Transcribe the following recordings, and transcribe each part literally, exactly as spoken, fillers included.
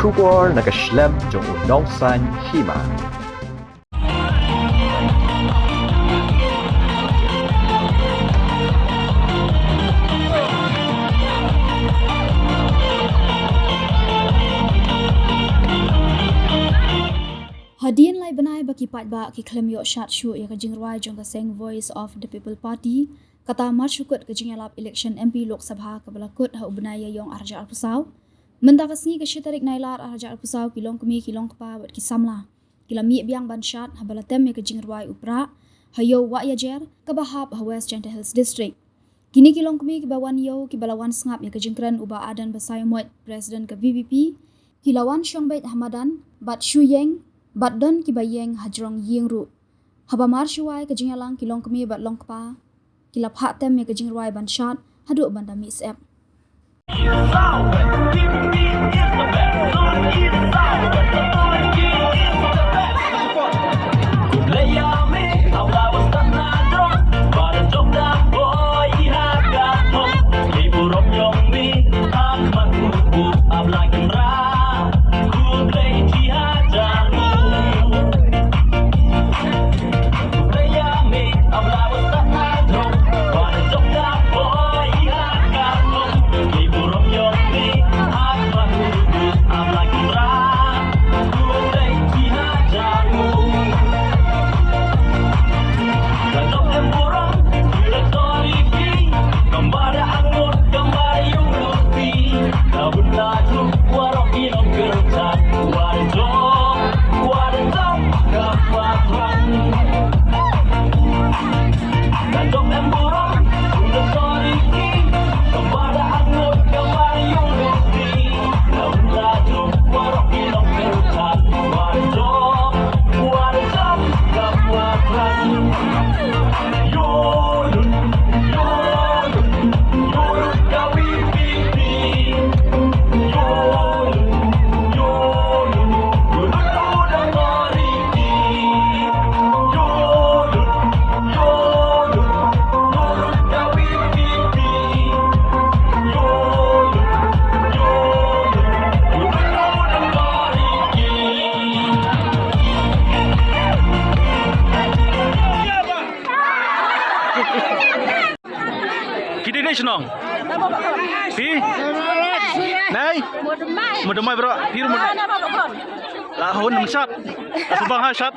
Khubor na ka shlem jong u Nongsaiñ Hima. Hadien lai bnai ba ki paidbah ki khlem ïoh shad shuh ïa ka jingrwai jong ka seng Voice of the People Party, kata mar shu kut ka jingïalap election M P Lok Sabha kaba la kut ha u bnai Ïaiong arhajar arphew saw. Mynta ka sngi ka shi tarik Nailar arhajar arphew saw, ki longkmie, ki longkpa bad ki samla ki la mih biang ban shad haba la tem ïa ka jingrwai u Prah ha Ïew Wahiajer kaba hap ha West Jaintia Hills District. Kine ki longkmie kiba wan ïew, kiba la wan sngap ïa ka jingkren u Bah Ardent Basaiawmoit, President ka V P P, ki la wan shong beit ha madan bad shu ïeng, bad don kiba ïeng hajrong ïing ruh. Haba mar shu wai ka jingïalang, ki longkmie bad longkpa ki la phah tem ïa ka jingrwai ban shad haduh ban da mih syep. Ki dei ne shnong? Phi? Nai? Mudumai bro, phi mudumai. La hun msat. Subang ha sat.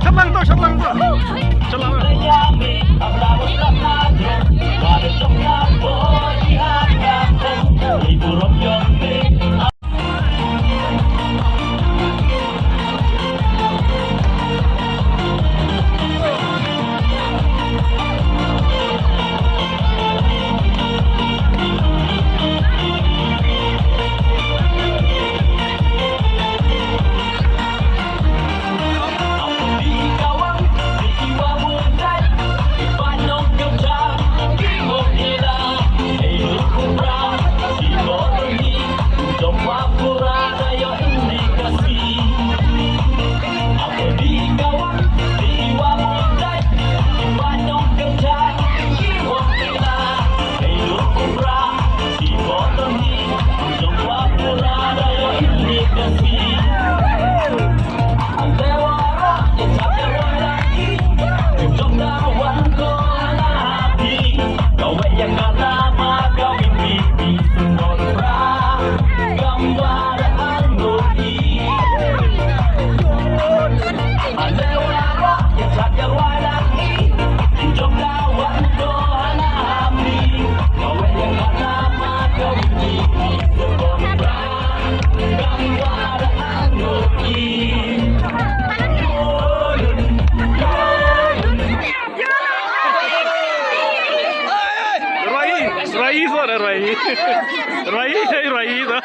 Shablang to, shablang to. Shablang. Rai, rai, rai.